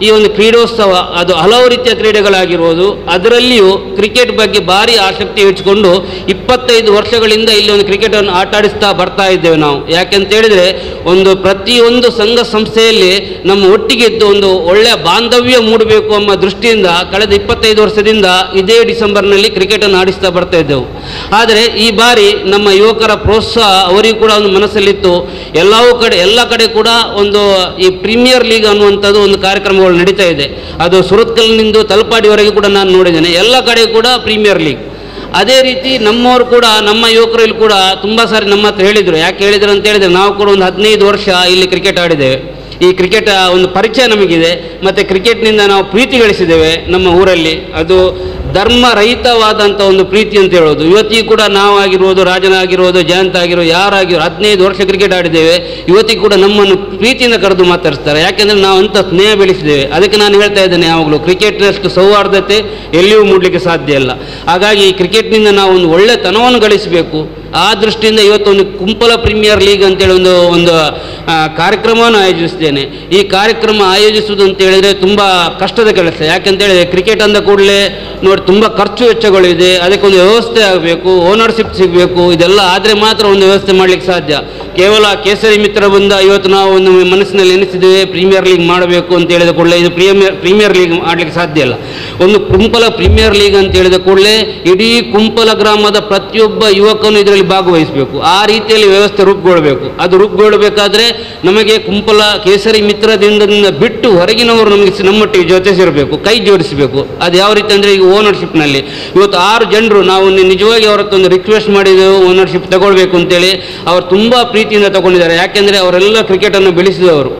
ಈ ಒಂದು ಕ್ರೀಡೋತ್ಸವ, ಅದು ಹಲವು ರೀತಿಯ ಕ್ರೀಡೆಗಳಾಗಿರ್ಬೋದು, ಅದರಲ್ಲಿಯೂ ಕ್ರಿಕೆಟ್ ಬಗ್ಗೆ ಭಾರಿ ಆಸಕ್ತಿ ಇಟ್ಕೊಂಡು 25 ವರ್ಷಗಳಿಂದ ಇಲ್ಲಿ ಒಂದು ಕ್ರಿಕೆಟನ್ನು ಆಟಾಡಿಸ್ತಾ ಬರ್ತಾ ಇದ್ದೇವೆ ನಾವು. ಯಾಕೆಂತ ಹೇಳಿದರೆ ಒಂದು ಪ್ರತಿಯೊಂದು ಸಂಘ ಸಂಸ್ಥೆಯಲ್ಲಿ ನಮ್ಮ ಒಟ್ಟಿಗೆ ಇದ್ದು ಒಂದು ಒಳ್ಳೆಯ ಬಾಂಧವ್ಯ ಮೂಡಬೇಕು ಎಂಬ ದೃಷ್ಟಿಯಿಂದ ಕಳೆದ 25 ವರ್ಷದಿಂದ ಇದೇ ಡಿಸೆಂಬರ್ನಲ್ಲಿ ಕ್ರಿಕೆಟನ್ನು ಆಡಿಸ್ತಾ ಬರ್ತಾ ಇದ್ದೆವು. ಆದರೆ ಈ ಬಾರಿ ನಮ್ಮ ಯುವಕರ ಪ್ರೋತ್ಸಾಹ ಅವರಿಗೂ ಕೂಡ ಒಂದು ಮನಸ್ಸಲ್ಲಿತ್ತು. ಎಲ್ಲ ಕಡೆ ಕೂಡ ಒಂದು ಈ ಪ್ರೀಮಿಯರ್ ಲೀಗ್ ಅನ್ನುವಂಥದ್ದು ಒಂದು ಕಾರ್ಯಕ್ರಮಗಳು ನಡೀತಾ ಇದೆ. ಅದು ಸುರತ್ಕಲ್ನಿಂದ ತಲಪಾಡಿವರೆಗೆ ಕೂಡ ನಾನು ನೋಡಿದ್ದೇನೆ, ಎಲ್ಲ ಕಡೆ ಕೂಡ ಪ್ರೀಮಿಯರ್ ಲೀಗ್. ಅದೇ ರೀತಿ ನಮ್ಮವರು ಕೂಡ, ನಮ್ಮ ಯುವಕರಲ್ಲಿ ಕೂಡ ತುಂಬ ಸಾರಿ ನಮ್ಮ ಹತ್ರ ಹೇಳಿದರು. ಯಾಕೆ ಹೇಳಿದರು ಅಂತ ಹೇಳಿದರೆ, ನಾವು ಕೂಡ ಒಂದು 15 ವರ್ಷ ಇಲ್ಲಿ ಕ್ರಿಕೆಟ್ ಆಡಿದ್ದೇವೆ. ಈ ಕ್ರಿಕೆಟ್ ಒಂದು ಪರಿಚಯ ನಮಗಿದೆ, ಮತ್ತು ಕ್ರಿಕೆಟ್ನಿಂದ ನಾವು ಪ್ರೀತಿ ಗಳಿಸಿದ್ದೇವೆ ನಮ್ಮ ಊರಲ್ಲಿ. ಅದು ಧರ್ಮರಹಿತವಾದಂಥ ಒಂದು ಪ್ರೀತಿ ಅಂತ ಹೇಳೋದು. ಇವತ್ತಿಗೂ ಕೂಡ ನಾವಾಗಿರ್ಬೋದು, ರಾಜನಾಗಿರ್ಬೋದು, ಜಯಂತ್ ಆಗಿರೋ, ಯಾರಾಗಿರೋ 15 ವರ್ಷ ಕ್ರಿಕೆಟ್ ಆಡಿದ್ದೇವೆ. ಇವತ್ತಿಗೂ ಕೂಡ ನಮ್ಮನ್ನು ಪ್ರೀತಿಯಿಂದ ಕರೆದು ಮಾತಾಡಿಸ್ತಾರೆ. ಯಾಕೆಂದರೆ ನಾವು ಅಂಥ ಸ್ನೇಹ ಬೆಳೆಸಿದ್ದೇವೆ. ಅದಕ್ಕೆ ನಾನು ಹೇಳ್ತಾ ಇದ್ದೇನೆ, ಯಾವಾಗಲೂ ಕ್ರಿಕೆಟ್ನಷ್ಟು ಸೌಹಾರ್ದತೆ ಎಲ್ಲಿಯೂ ಮೂಡಲಿಕ್ಕೆ ಸಾಧ್ಯ ಇಲ್ಲ. ಹಾಗಾಗಿ ಈ ಕ್ರಿಕೆಟ್ನಿಂದ ನಾವು ಒಂದು ಒಳ್ಳೆತನವನ್ನು ಗಳಿಸಬೇಕು. ಆ ದೃಷ್ಟಿಯಿಂದ ಇವತ್ತೊಂದು ಕುಂಪಲ ಪ್ರೀಮಿಯರ್ ಲೀಗ್ ಅಂತೇಳಿ ಒಂದು ಒಂದು ಕಾರ್ಯಕ್ರಮವನ್ನು ಆಯೋಜಿಸ್ತೇನೆ. ಈ ಕಾರ್ಯಕ್ರಮ ಆಯೋಜಿಸುವುದು ಅಂತ ಹೇಳಿದರೆ ತುಂಬ ಕಷ್ಟದ ಕೆಲಸ. ಯಾಕೆಂತೇಳಿದರೆ ಕ್ರಿಕೆಟ್ ಅಂದ ಕೂಡಲೇ ನೋಡಿ ತುಂಬ ಖರ್ಚು ವೆಚ್ಚಗಳಿದೆ, ಅದಕ್ಕೊಂದು ವ್ಯವಸ್ಥೆ ಆಗಬೇಕು, ಓನರ್ಶಿಪ್ ಸಿಗಬೇಕು, ಇದೆಲ್ಲ ಆದರೆ ಮಾತ್ರ ಒಂದು ವ್ಯವಸ್ಥೆ ಮಾಡಲಿಕ್ಕೆ ಸಾಧ್ಯ. ಕೇವಲ ಕೇಸರಿ ಮಿತ್ರ ಬಂದ ಇವತ್ತು ನಾವು ಒಂದು ಮನಸ್ಸಿನಲ್ಲಿ ಎನಿಸಿದ್ದೇವೆ ಪ್ರೀಮಿಯರ್ ಲೀಗ್ ಮಾಡಬೇಕು ಅಂತ ಹೇಳಿದ ಕೂಡಲೇ ಇದು ಪ್ರೀಮಿಯರ್ ಲೀಗ್ ಮಾಡಲಿಕ್ಕೆ ಸಾಧ್ಯ ಇಲ್ಲ. ಒಂದು ಕುಂಪಲ ಪ್ರೀಮಿಯರ್ ಲೀಗ್ ಅಂತ ಹೇಳಿದ ಕೂಡಲೇ ಇಡೀ ಕುಂಪಲ ಗ್ರಾಮದ ಪ್ರತಿಯೊಬ್ಬ ಯುವಕನು ಇದರಲ್ಲಿ ಭಾಗವಹಿಸಬೇಕು. ಆ ರೀತಿಯಲ್ಲಿ ವ್ಯವಸ್ಥೆ ರೂಪುಗೊಳ್ಳಬೇಕು. ಅದು ರೂಪುಗೊಳ್ಳಬೇಕಾದ್ರೆ ನಮಗೆ ಕುಂಪಲ ಕೇಸರಿ ಮಿತ್ರದಿಂದ ಬಿಟ್ಟು ಹೊರಗಿನವರು ನಮಗೆ ನಮ್ಮೊಟ್ಟಿಗೆ ಜೊತೆ ಸೇರಬೇಕು, ಕೈ ಜೋಡಿಸಬೇಕು. ಅದು ಯಾವ ರೀತಿ ಅಂದರೆ ಈಗ ಓನರ್ಶಿಪ್ನಲ್ಲಿ ಇವತ್ತು 6 ಜನರು ನಾವು ನಿಜವಾಗಿ ಅವರ ಒಂದು ರಿಕ್ವೆಸ್ಟ್ ಮಾಡಿದೆವು ಓನರ್ಶಿಪ್ ತಗೊಳ್ಬೇಕು ಅಂತೇಳಿ. ಅವರು ತುಂಬ ಪ್ರೀತಿಯಿಂದ ತಗೊಂಡಿದ್ದಾರೆ. ಯಾಕೆಂದರೆ ಅವರೆಲ್ಲ ಕ್ರಿಕೆಟನ್ನು ಬೆಳೆಸಿದವರು.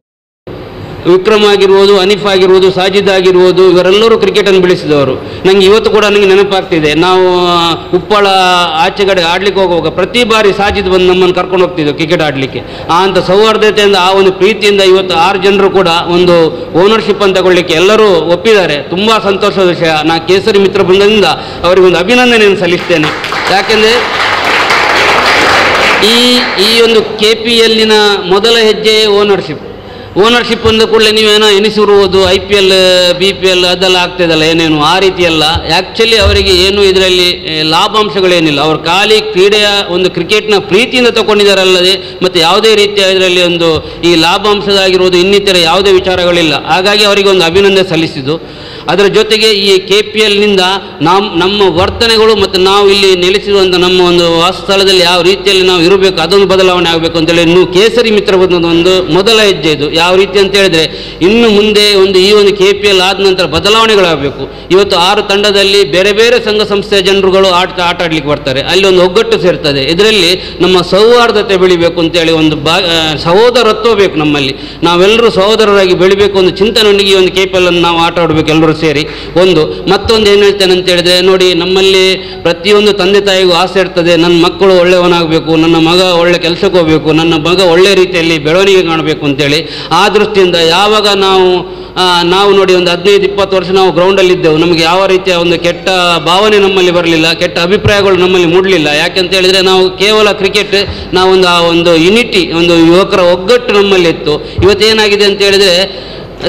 ವಿಕ್ರಮ್ ಆಗಿರ್ಬೋದು, ಅನೀಫ್ ಆಗಿರ್ಬೋದು, ಸಾಜಿದ್ ಆಗಿರ್ಬೋದು, ಇವರೆಲ್ಲರೂ ಕ್ರಿಕೆಟನ್ನು ಬೆಳೆಸಿದವರು. ನನಗೆ ಇವತ್ತು ಕೂಡ ನನಗೆ ನೆನಪಾಗ್ತಿದೆ, ನಾವು ಉಪ್ಪಳ ಆಚೆಗಡೆ ಆಡಲಿಕ್ಕೆ ಹೋಗುವಾಗ ಪ್ರತಿ ಬಾರಿ ಸಾಜಿದ್ ಬಂದು ನಮ್ಮನ್ನು ಕರ್ಕೊಂಡು ಹೋಗ್ತಿದ್ದೆವು ಕ್ರಿಕೆಟ್ ಆಡಲಿಕ್ಕೆ. ಆ ಅಂಥ ಸೌಹಾರ್ದತೆಯಿಂದ, ಆ ಒಂದು ಪ್ರೀತಿಯಿಂದ ಇವತ್ತು 6 ಜನರು ಕೂಡ ಒಂದು ಓನರ್ಶಿಪ್ ಅಂತ ತಗೊಳ್ಳಿಕ್ಕೆ ಎಲ್ಲರೂ ಒಪ್ಪಿದ್ದಾರೆ. ತುಂಬ ಸಂತೋಷದ ವಿಷಯ. ನಾನು ಕೇಸರಿ ಮಿತ್ರ ಬೃಂದದಿಂದ ಅವರಿಗೆ ಒಂದು ಅಭಿನಂದನೆಯನ್ನು ಸಲ್ಲಿಸ್ತೇನೆ. ಯಾಕೆಂದರೆ ಈ ಒಂದು KPLನ ಮೊದಲ ಹೆಜ್ಜೆ ಓನರ್ಶಿಪ್. ಓನರ್ಶಿಪ್ ಅಂದ ಕೂಡಲೇ ನೀವೇನೋ ಎನಿಸಿರುವುದು IPL BPL ಅದೆಲ್ಲ ಆಗ್ತದಲ್ಲ ಏನೇನು ಆ ರೀತಿಯಲ್ಲ. ಆ್ಯಕ್ಚುಲಿ ಅವರಿಗೆ ಏನು ಇದರಲ್ಲಿ ಲಾಭಾಂಶಗಳೇನಿಲ್ಲ. ಅವರು ಖಾಲಿ ಕ್ರೀಡೆಯ ಒಂದು ಕ್ರಿಕೆಟ್ನ ಪ್ರೀತಿಯಿಂದ ತಗೊಂಡಿದ್ದಾರಲ್ಲದೆ ಮತ್ತು ಯಾವುದೇ ರೀತಿಯ ಇದರಲ್ಲಿ ಒಂದು ಈ ಲಾಭಾಂಶದಾಗಿರುವುದು ಇನ್ನಿತರ ಯಾವುದೇ ವಿಚಾರಗಳಿಲ್ಲ. ಹಾಗಾಗಿ ಅವರಿಗೆ ಒಂದು ಅಭಿನಂದನೆ ಸಲ್ಲಿಸಿದ್ದು. ಅದರ ಜೊತೆಗೆ ಈ KPLನಿಂದ ನಮ್ಮ ವರ್ತನೆಗಳು ಮತ್ತು ನಾವು ಇಲ್ಲಿ ನೆಲೆಸಿರುವಂಥ ನಮ್ಮ ಒಂದು ವಾಸಸ್ಥಳದಲ್ಲಿ ಯಾವ ರೀತಿಯಲ್ಲಿ ನಾವು ಇರಬೇಕು ಅದೊಂದು ಬದಲಾವಣೆ ಆಗಬೇಕು ಅಂತೇಳಿ ಇನ್ನು ಕೇಸರಿ ಮಿತ್ರ ಒಂದು ಮೊದಲ ಹೆಜ್ಜೆ ಇದು. ಯಾವ ರೀತಿ ಅಂತ ಹೇಳಿದರೆ ಇನ್ನು ಮುಂದೆ ಒಂದು ಈ ಒಂದು KPL ಆದ ನಂತರ ಬದಲಾವಣೆಗಳಾಗಬೇಕು. ಇವತ್ತು 6 ತಂಡದಲ್ಲಿ ಬೇರೆ ಬೇರೆ ಸಂಘ ಸಂಸ್ಥೆಯ ಜನರುಗಳು ಆಟ ಆಡಲಿಕ್ಕೆ ಬರ್ತಾರೆ, ಅಲ್ಲಿ ಒಂದು ಒಗ್ಗಟ್ಟು ಸೇರ್ತದೆ. ಇದರಲ್ಲಿ ನಮ್ಮ ಸೌಹಾರ್ದತೆ ಬೆಳಿಬೇಕು ಅಂತೇಳಿ ಒಂದು ಸಹೋದರತ್ವ ಬೇಕು ನಮ್ಮಲ್ಲಿ. ನಾವೆಲ್ಲರೂ ಸಹೋದರರಾಗಿ ಬೆಳಿಬೇಕು ಒಂದು ಚಿಂತನೆಯೊಂದಿಗೆ ಈ ಒಂದು KPL ಅನ್ನು ನಾವು ಆಟ ಆಡಬೇಕು ಎಲ್ಲರೂ. ನಾವೆಲ್ಲರೂ ಸೇರಿ. ಒಂದು ಮತ್ತೊಂದು ಏನು ಹೇಳ್ತೇನೆ ಅಂತ ಹೇಳಿದರೆ, ನೋಡಿ ನಮ್ಮಲ್ಲಿ ಪ್ರತಿಯೊಂದು ತಂದೆ ತಾಯಿಗೂ ಆಸೆ ಇರ್ತದೆ, ನನ್ನ ಮಕ್ಕಳು ಒಳ್ಳೆಯವನಾಗಬೇಕು, ನನ್ನ ಮಗ ಒಳ್ಳೆ ಕೆಲಸಕ್ಕೆ ಹೋಗಬೇಕು, ನನ್ನ ಮಗ ಒಳ್ಳೆ ರೀತಿಯಲ್ಲಿ ಬೆಳವಣಿಗೆ ಕಾಣಬೇಕು ಅಂತೇಳಿ. ಆ ದೃಷ್ಟಿಯಿಂದ ಯಾವಾಗ ನಾವು ನೋಡಿ ಒಂದು 15-20 ವರ್ಷ ನಾವು ಗ್ರೌಂಡಲ್ಲಿದ್ದೆವು, ನಮಗೆ ಯಾವ ರೀತಿಯ ಒಂದು ಕೆಟ್ಟ ಭಾವನೆ ನಮ್ಮಲ್ಲಿ ಬರಲಿಲ್ಲ, ಕೆಟ್ಟ ಅಭಿಪ್ರಾಯಗಳು ನಮ್ಮಲ್ಲಿ ಮೂಡಲಿಲ್ಲ. ಯಾಕೆಂತ ಹೇಳಿದರೆ ನಾವು ಕೇವಲ ಕ್ರಿಕೆಟ್, ನಾವೊಂದು ಆ ಒಂದು ಯುನಿಟಿ, ಒಂದು ಯುವಕರ ಒಗ್ಗಟ್ಟು ನಮ್ಮಲ್ಲಿ ಇತ್ತು. ಇವತ್ತೇನಾಗಿದೆ ಅಂತ ಹೇಳಿದರೆ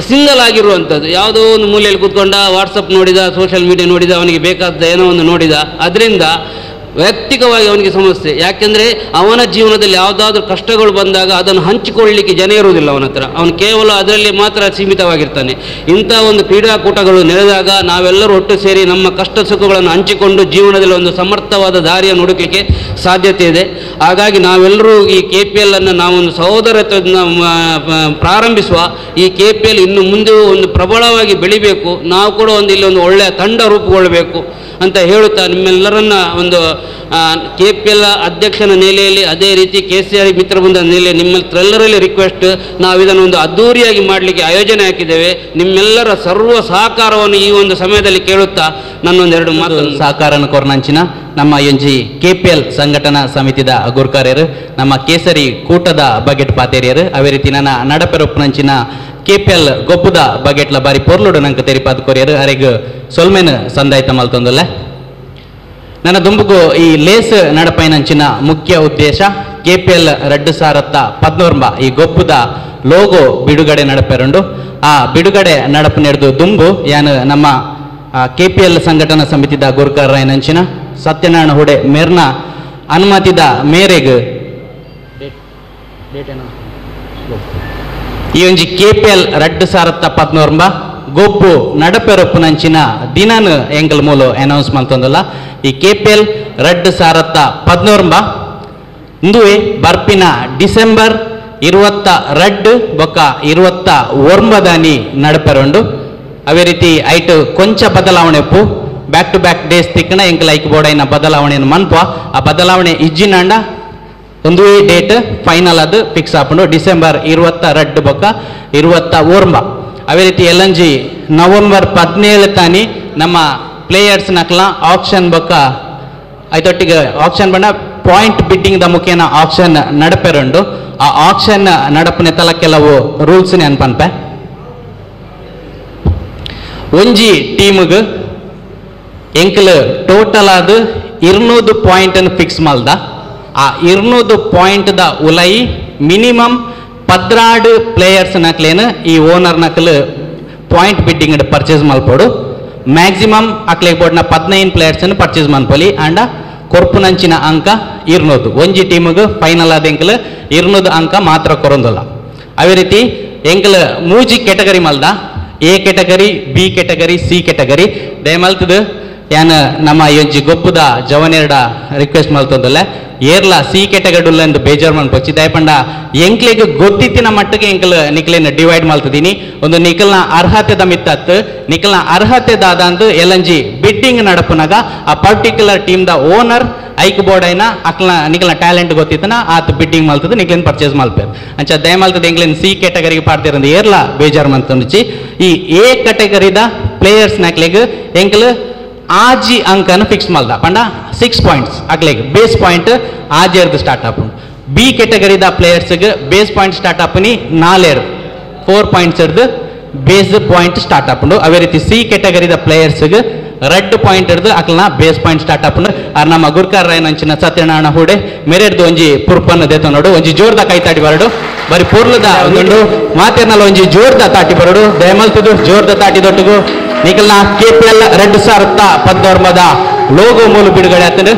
ಸಿಂಗಲ್ ಆಗಿರುವಂಥದ್ದು, ಯಾವುದೋ ಒಂದು ಮೂಲೆಯಲ್ಲಿ ಕೂತ್ಕೊಂಡ ವಾಟ್ಸಪ್ ನೋಡಿದ, ಸೋಷಿಯಲ್ ಮೀಡಿಯಾ ನೋಡಿದ, ಅವನಿಗೆ ಬೇಕಾದ ಏನೋ ಒಂದು ನೋಡಿದ, ಅದರಿಂದ ವೈಯಕ್ತಿಕವಾಗಿ ಅವನಿಗೆ ಸಮಸ್ಯೆ. ಯಾಕೆಂದರೆ ಅವನ ಜೀವನದಲ್ಲಿ ಯಾವುದಾದ್ರೂ ಕಷ್ಟಗಳು ಬಂದಾಗ ಅದನ್ನು ಹಂಚಿಕೊಳ್ಳಲಿಕ್ಕೆ ಜನ ಇರುವುದಿಲ್ಲ ಅವನ ಹತ್ರ, ಅವನು ಕೇವಲ ಅದರಲ್ಲಿ ಮಾತ್ರ ಸೀಮಿತವಾಗಿರ್ತಾನೆ. ಇಂಥ ಒಂದು ಕ್ರೀಡಾಕೂಟಗಳು ನೆರೆದಾಗ ನಾವೆಲ್ಲರೂ ಒಟ್ಟು ಸೇರಿ ನಮ್ಮ ಕಷ್ಟ ಸುಖಗಳನ್ನು ಹಂಚಿಕೊಂಡು ಜೀವನದಲ್ಲಿ ಒಂದು ಸಮರ್ಥವಾದ ದಾರಿಯನ್ನು ಹುಡುಕಲಿಕ್ಕೆ ಸಾಧ್ಯತೆ ಇದೆ. ಹಾಗಾಗಿ ನಾವೆಲ್ಲರೂ ಈ KPL ಅನ್ನು ನಾವೊಂದು ಸಹೋದರತ್ವದಿಂದ ಪ್ರಾರಂಭಿಸುವ ಈ KPL ಇನ್ನು ಮುಂದೆ ಒಂದು ಪ್ರಬಲವಾಗಿ ಬೆಳಿಬೇಕು, ನಾವು ಕೂಡ ಒಂದು ಇಲ್ಲಿ ಒಂದು ಒಳ್ಳೆಯ ತಂಡ ರೂಪುಗೊಳ್ಳಬೇಕು ಅಂತ ಹೇಳುತ್ತಾ ನಿಮ್ಮೆಲ್ಲರನ್ನ ಒಂದು KPL ಅಧ್ಯಕ್ಷನ ನೆಲೆಯಲ್ಲಿ, ಅದೇ ರೀತಿ KCR ಮಿತ್ರಬೃಂದ ನೆಲೆ ನಿಮ್ಮೆಲ್ಲರಲ್ಲಿ ರಿಕ್ವೆಸ್ಟ್, ನಾವು ಇದನ್ನು ಒಂದು ಅದ್ಧೂರಿಯಾಗಿ ಮಾಡಲಿಕ್ಕೆ ಆಯೋಜನೆ ಹಾಕಿದ್ದೇವೆ. ನಿಮ್ಮೆಲ್ಲರ ಸರ್ವ ಸಹಕಾರವನ್ನು ಈ ಒಂದು ಸಮಯದಲ್ಲಿ ಕೇಳುತ್ತಾ ನನ್ನೊಂದೆರಡು ಮಾತು. ಸಹಕಾರನ ಕೊರ್ನಂಚಿನ ನಮ್ಮ ಎಂಜಿ KPL ಸಂಘಟನಾ ಸಮಿತಿದ ಗುರ್ಕಾರ್ಯರು, ನಮ್ಮ ಕೇಸರಿ ಕೂಟದ ಬಗೆಟ್ ಪಾತೇರಿಯರು, ಅದೇ ರೀತಿ ನನ್ನ ನಡಪೆರೊಪ್ಪನಂಚಿನ KPL ಗೊಬ್ಬದ ಬಗೆಟ್ಲ ಬಾರಿ ಪೊರ್ಲುಡು ನಂಗೆ ತೆರಿಪಾದ ಕೊರಿಯರು ಅರೆಗ್ ಸೊಲ್ಮೆನ್ ಸಂದಾಯ್ತ ಮಲ್ತೊಂದುಲ್ಲ. ನನ್ನ ದುಂಬುಗು ಈ ಲೇಸ್ ನಡಪೈನಂಚಿನ ಮುಖ್ಯ ಉದ್ದೇಶ KPL 2014 ಈ ಗೊಬ್ಬದ ಲೋಗೋ ಬಿಡುಗಡೆ ನಡಪೆರುಂಡು. ಆ ಬಿಡುಗಡೆ ನಡಪು ನಡೆದು ದುಂಬು ಯಾನು ನಮ್ಮ KPL ಸಂಘಟನಾ ಸಮಿತಿದ ಗುರ್ಕರ್ರಾಯನಂಚಿನ ಸತ್ಯನಾರಾಯಣ ಹುಡೆ ಮೇರ್ನ ಅನುಮತಿದ ಮೇರೆಗ್ ಈ ಒಂಜಿ KPL 2014 ಗೊಬ್ಬು ನಡಪೆರೊಪ್ಪುನಂಚಿನ ದಿನನ್ ಎಂಕಲ್ ಮೂಲ ಅನೌನ್ಸ್ ಮಂತೊಂದುಲ್ಲ. ಈ KPL 2014 ಇಂದುವೆ ಬರ್ಪಿನ ಡಿಸೆಂಬರ್ 22 ಬೊಕ್ಕ 29 ನಡಪೆರೊಂಡು. ಅದೇ ರೀತಿ ಐಟ್ ಕೊಂಚ ಬದಲಾವಣೆ ಉಪ್ಪು back to back days ತಿಕ್ಕಣ ಎಂಕಲ್ ಐಕ್ ಬೋರ್ಡೈನ ಬದಲಾವಣೆಯನ್ನು ಮನ್ಪ ಆ ಬದಲಾವಣೆ ಇಜ್ಜಿನಾಂಡ ಒಂದುವೇ ಡೇಟ್ ಫೈನಲ್ ಅದು ಫಿಕ್ಸ್ ಆಪುಂಡು ಡಿಸೆಂಬರ್ 22 ಬೊಕ್ಕ 29. ಅದೇ ರೀತಿ ಎಲ್ಲಂಜಿ ನವೆಂಬರ್ 17 ತಾನಿ ನಮ್ಮ ಪ್ಲೇಯರ್ಸ್ ನಕ್ಲ ಆಪ್ಷನ್ ಬೊಕ್ಕ ಐತೊಟ್ಟಿಗೆ ಆಪ್ಷನ್ ಬಣ್ಣ point bidding the ಮುಖೇನ ಆಪ್ಷನ್ ನಡಪೆರುಂಡು. ಆ ಆಪ್ಷನ್ ನಡಪನೆ ತಲ ಕೆಲವು ರೂಲ್ಸ್ ಅನ್ಪನ್ಪೆ. ಒಂಜಿ ಟೀಮ್ಗೆ ಎಂಕಲ್ ಟೋಟಲ್ ಆದ 200 ಪಾಯಿಂಟ್ ಅನ್ನು ಫಿಕ್ಸ್ ಮಲ್ದ. ಆ 200 ಪಾಯಿಂಟ್ the ಉಲೈ minimum 12 players ನಕ್ಲೇನು ಈ ಓನರ್ ನಕಲು point bidding purchase ಮಲ್ಪೋಡು. Maximum ಅಕ್ಲೇಗ್ ಬೋರ್ಡ್ನ 15 ಪ್ಲೇಯರ್ಸ್ ಅನ್ನು ಪರ್ಚೇಸ್ ಮನ್ಪೊಲಿ. ಅಂಡ ಕೊರ್ಪುನಂಚಿನ ಅಂಕ 200 ಒಂಜಿ ಟೀಮ್ಗೆ ಫೈನಲ್ ಆದ ಎಂಕಲ್ 200 ಅಂಕ ಮಾತ್ರ ಕೊರೊಂದಲ್ಲ. ಅದೇ ರೀತಿ ಎಂಕಲ್ ಮೂಜಿ ಕೆಟಗರಿ ಮಲ್ದ, A category, B category, C category. ದಯಮಲ್ತದ ಯಾನ್ ನಮ್ಮ ಒಂಜಿ ಗೊಬ್ಬುದ ಜವನೆರಡ ರಿಕ್ವೆಸ್ಟ್ ಮಲ್ತೊಂದಲ್ಲ, ಏರ್ಲ ಸಿ ಕೆಟಗರಿ ಉಲ್ಲ ಎಂದು ಬೇಜಾರು ಮನ್ಪೊಚ್ಚಿ. ದಯಪಂಡ ಎಂಕ್ಲೆಗ್ ಗೊತ್ತಿತ್ತಿನ ಮಟ್ಟಿಗೆ ಎಂಕಲ್ ನಿಕ್ಲೇನ ಡಿವೈಡ್ ಮಲ್ತದೀನಿ. ಒಂದು ನಿಕಲ್ನ ಅರ್ಹತೆದ ಮಿತ್ತತ್ತು ನಿಕಲ್ನ ಅರ್ಹತೆ ದಾದಂದು ಎಲ್ಲಂಜಿ ಬಿಡ್ಡಿಂಗ್ ನಡಪುನಾಗ ಆ particular team the owner ಐಕ್ board ಐನ ಅಕ್ಲ ನಿಕಲ್ನ ಟ್ಯಾಲೆಂಟ್ ಗೊತ್ತಿತ್ತನ ಆತ ಬಿಡ್ಡಿಂಗ್ ಮಲ್ತದ ನಿಕ್ಲೇನ್ ಪರ್ಚೇಸ್ ಮಲ್ಪೇರು. ಅಂಚ ದಯಮಲ್ತದ ಎಂಕ್ಲೇನ್ ಸಿ ಕೆಟಗರಿಗೆ ಪಾಡ್ತಿರಂದು ಏರ್ಲ ಬೇಜಾರು ಮಲ್ತೊಂದುಚಿ. ಈ ಎ ಕೆಟಗರಿದ ಪ್ಲೇಯರ್ಸ್ ನಕ್ಲೆಗ್ ಎಂಕಲ್ ಆಜಿ ಅಂಕನ ಫಿಕ್ಸ್ ಮಲ್ದ ಪಂಡ 6 ಪಾಯಿಂಟ್ಸ್ ಅಕ್ಲೆಗ್ ಬೇಸ್ ಪಾಯಿಂಟ್ ಆಜೇರ್ದು ಸ್ಟಾರ್ಟ್ ಆಪುಂಡು. ಬಿ ಕೆಟಗರಿದ ಪ್ಲೇಯರ್ಸ್ಗೆ base point start ಆಪುನಿ 4 points ಹಿಡ್ದು base point start ಆಪುಂಡು. ಅದೇ ರೀತಿ ಸಿ ಕೆಟಗರಿದ ಪ್ಲೇಯರ್ಸ್ಗೆ ರೆಡ್ ಪಾಯಿಂಟ್ ಹಿಡ್ದು ಅಕ್ಲನ base point start ಆಪುಂಡು. ಆರ್ ನಮ್ಮ ಗುರ್ಕಾರ್ ರಾಯನಂಚಿನ ಸತ್ಯನಾರಾಯಣ ಹೂಡೆ ಮೆರೆಡ್ದು ಒಂಜಿ ಪುರ್ಪನ್ನು ದೇತ ನೋಡು. ಒಂಜಿ ಜೋರ್ದ ಕೈತಾಡಿ ಬರಡು ಬರಿ ಪೊರ್ಲದ ಒಂದುಂಡು ಮಾತೇರ್ನಲ್ಲ ಒಂಜಿ ಜೋರ್ದ ತಾಟಿ ಬರಡು. ದಯಮಲ್ತದು ಜೋರ್ದ ತಾಟಿ ದೊಟ್ಟುಗು ನಿಕಲ್ನ KPL 2014 logo ಮೂಲ ಬಿಡುಗಡೆ ಆತನು.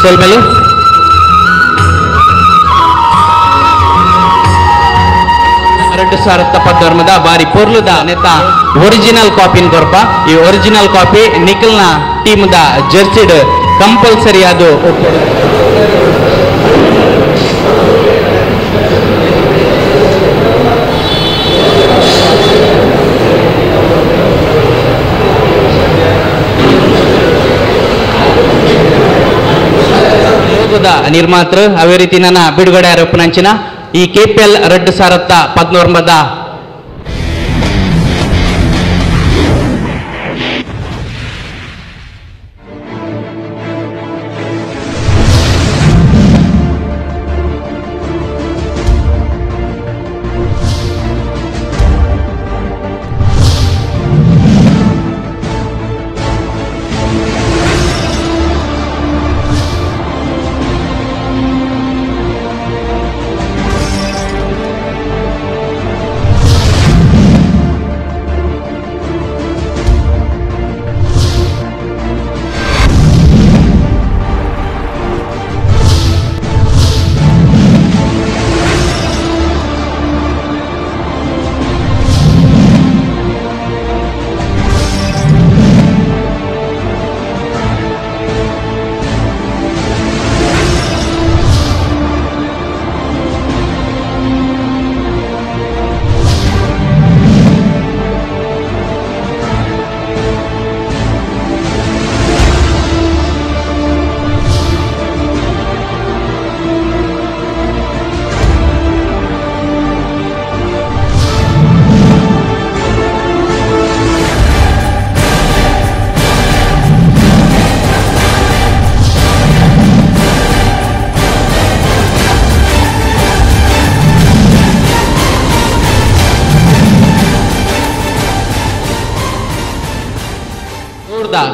ಸೊಲ್ಮೆಲು 2014 ಬಾರಿ ಪೊರ್ಲುದ ನೆತ್ತ ಒರಿಜಿನಲ್ ಕಾಪಿನ ಕೊರ್ಪ. ಈ ಒರಿಜಿನಲ್ ಕಾಪಿ ನಿಕಲ್ನ ಟೀಮ್ the ಜೆರ್ಸಿಡ್ compulsory ಅದು ಒಪ್ಪೋಡು. ವಿಡಿಯೋದ ನಿರ್ಮಾತೃ ಅವೇ ರೀತಿ ನನ್ನ ಬಿಡುಗಡೆ ಆರೋಪನಂಚಿನ ಈ KPL 2019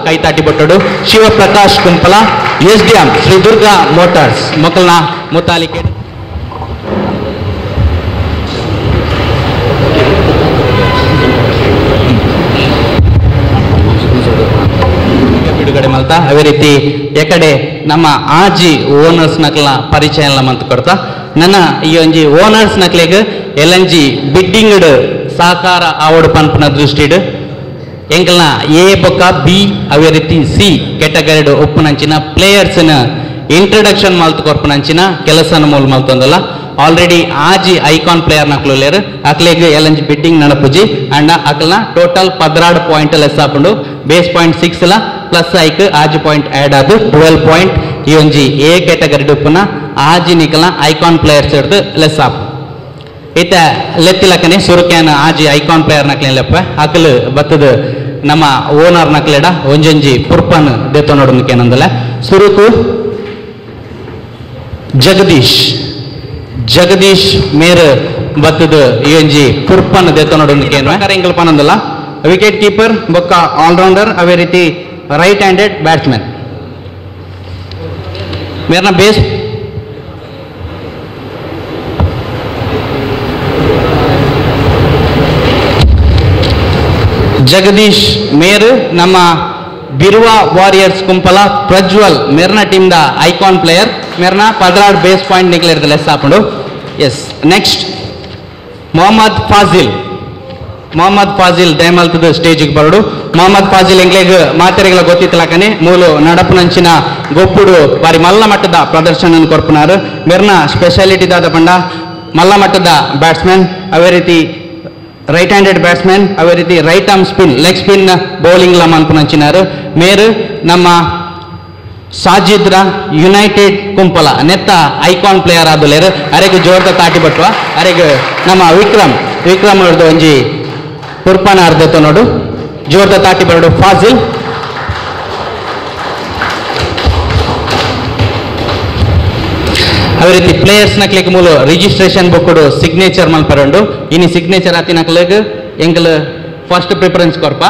ಕೈತಾಟಿ ಬಟ್ಟಡು Shivaprakash Kumpala SDM Shri Durga motors ಮೊಕಲ್ನ ಮುತಾಲಿಕೆ ಬಿಡುಗಡೆ ಮಲ್ತಾ. ಅದೇ ರೀತಿ ಎಕಡೆ ನಮ್ಮ ಆಜಿ ಓನರ್ಸ್ ನಕಲ ಪರಿಚಯ ಮಂತ್ ಕೊಡ್ತಾ ನನ್ನ ಈ ಒಂಜಿ ಓನರ್ಸ್ ನಕ್ಲೆಗ್ ಎಲ್ ಎನ್ ಜಿ ಬಿಡ್ಡಿಂಗ್ ಸಹಕಾರ ಆವಡು ಪನ್ಪನ ದೃಷ್ಟಿಡ್ ಎಂಕಲ್ನ ಎ ಬೊಕ್ಕ ಬಿ ಅವೇ ರೀತಿ ಸಿ ಕೆಟಗರಿಡ್ ಒಪ್ಪುನಂಚಿನ ಪ್ಲೇಯರ್ಸ್ನ ಇಂಟ್ರಡಕ್ಷನ್ ಮಲ್ತ್ ಕೊರ್ಪುನಂಚಿನ ಕೆಲಸನ ಮೂಲ ಮಲ್ತೊಂದಲ್ಲ. ಆಲ್ರೆಡಿ ಆಜಿ ಐಕಾನ್ ಪ್ಲೇಯರ್ ನಕ್ಲು ಅಕ್ಲೆಗ್ ಎಲ್ ಎನ್ ಜಿ ಬಿಡ್ಡಿಂಗ್ ನಡಪುಜಿ ಅಂಡ್ ಅಕ್ಲ್ನ ಟೋಟಲ್ 16 ಪಾಯಿಂಟ್ ಲೆಸ್ ಆಪುಂಡು. ಬೇಸ್ ಪಾಯಿಂಟ್ 6 ಲ ಪ್ಲಸ್ ಐಕ್ ಆಜಿ ಪಾಯಿಂಟ್ ಆಡ್ ಆದ್ 12 ಪಾಯಿಂಟ್ ಈ ಒಂಜಿ ಎ ಕೆಟಗರಿಡ್ ಉಪ್ಪುನ ಆಜಿ ನಿಕಲ್ನ ಐಕಾನ್ ಪ್ಲೇಯರ್ಸ್ ಹಿಡ್ದು ಲೆಸ್ ಆಪು. ಇತ್ತ ಲೆತ್ತಿಲಕ್ಕನೆ ಸುರುಕ್ಯಾನ ಆಜಿ ಐಕಾನ್ ಪ್ಲೇಯರ್ ನಕ್ಲೆ ಲೆಪ್ಪ ಅಕಲ್ ಬತ್ತದ ನಮ್ಮ ಓನರ್ ನಕ್ಲೆಡ ಒಂಜೊಂಜಿ ಪುರ್ಪನ್ ದೇತೊನೊಡುನಕೇನಂದಲ. ಸುರುಕು ಜಗದೀಶ್ ಜಗದೀಶ್ ಮೇರ್ ಬತ್ತದ ಈ ಒಂಜಿ ಪುರ್ಪನ್ ದೇತೊನೊಡುನಕೇನ ಎಂಕಲ್ ಪನಂದಲ್ಲ. ವಿಕೆಟ್ ಕೀಪರ್ ಬೊಕ್ಕ ಆಲ್ರೌಂಡರ್ ಅವೇ ರೀತಿ ರೈಟ್ ಹ್ಯಾಂಡೆಡ್ ಬ್ಯಾಟ್ಸ್ಮನ್ ಮೇರ್ನ ಬೇಸ್ ಜಗದೀಶ್ ಮೇರ್ ನಮ್ಮ ಬಿರುವ ವಾರಿಯರ್ಸ್ ಕುಂಪಲ ಪ್ರಜ್ವಲ್ ಮೇರ್ನ team the icon player ಮೇರ್ನ 16 ಬೇಸ್ ಪಾಯಿಂಟ್ ನಿಕ್ಲೇರ್ದ ಲೆಸ್ ಆಪುಂಡು. ಎಸ್ ನೆಕ್ಸ್ಟ್ ಮೊಹಮ್ಮದ್ ಫಾಜಿಲ್ ಮೊಹಮ್ಮದ್ ಫಾಜಿಲ್ ದಯಮಲ್ತದ ಸ್ಟೇಜಿಗೆ ಬರಡು. ಮೊಹಮ್ಮದ್ ಫಾಜಿಲ್ ಎಂಗ್ಲೆಗ್ ಮಾತೆರೆಗಳ ಗೊತ್ತಿತ್ತಲಕನೆ ಮೂಲು ನಡಪುನಂಚಿನ ಗೊಪ್ಪುಡು ಬಾರಿ ಮಲ್ಲ ಮಟ್ಟದ ಪ್ರದರ್ಶನ ಕೊರ್ಪುನಾರು. ಮೇರ್ನ ಸ್ಪೆಷಾಲಿಟಿ ದಾದ ಪಂಡ ಮಲ್ಲ ಮಟ್ಟದ ಬ್ಯಾಟ್ಸ್ಮನ್ ಅವೇ ರೀತಿ ರೈಟ್ ಹ್ಯಾಂಡೆಡ್ ಬ್ಯಾಟ್ಸ್ಮನ್ ಅವೇ ರೀತಿ right arm spin leg spin bowling ಲ ಮನ್ಪುನಂಚಿನಾರು. ಮೇರು ನಮ್ಮ ಸಾಜಿದ್ರ ಯುನೈಟೆಡ್ ಕುಂಪಲ ನೆತ್ತ ಐಕಾನ್ ಪ್ಲೇಯರ್ ಆದುಲೇರು. ಅರೆಗ್ ಜೋರ್ದ ತಾಟಿ ಬಟ್ಟುವ ಅರೆಗ್ ನಮ್ಮ ವಿಕ್ರಮ್ ವಿಕ್ರಮ್ ಅವ್ರದ್ದು ಒಂಜಿ ಪುರ್ಪನ ಅರ್ಧತ ನೋಡು ಜೋರ್ದ ತಾಟಿ ಬರಡು ಫಾಜಿಲ್. ಅದೇ ರೀತಿ ಪ್ಲೇಯರ್ಸ್ ನಕ್ಲೆಗ್ ಮೂಲ ರಿಜಿಸ್ಟ್ರೇಷನ್ ಬುಕ್ಕುಡು ಸಿಗ್ನೇಚರ್ ಮಲ್ಪರಂಡು. ಇನಿ ಸಿಗ್ನೇಚರ್ ಆತಿನ ನಕ್ಲೆಗ್ ಎಂಕಲ್ ಫಸ್ಟ್ ಪ್ರಿಫರೆನ್ಸ್ ಕೊರ್ಪ.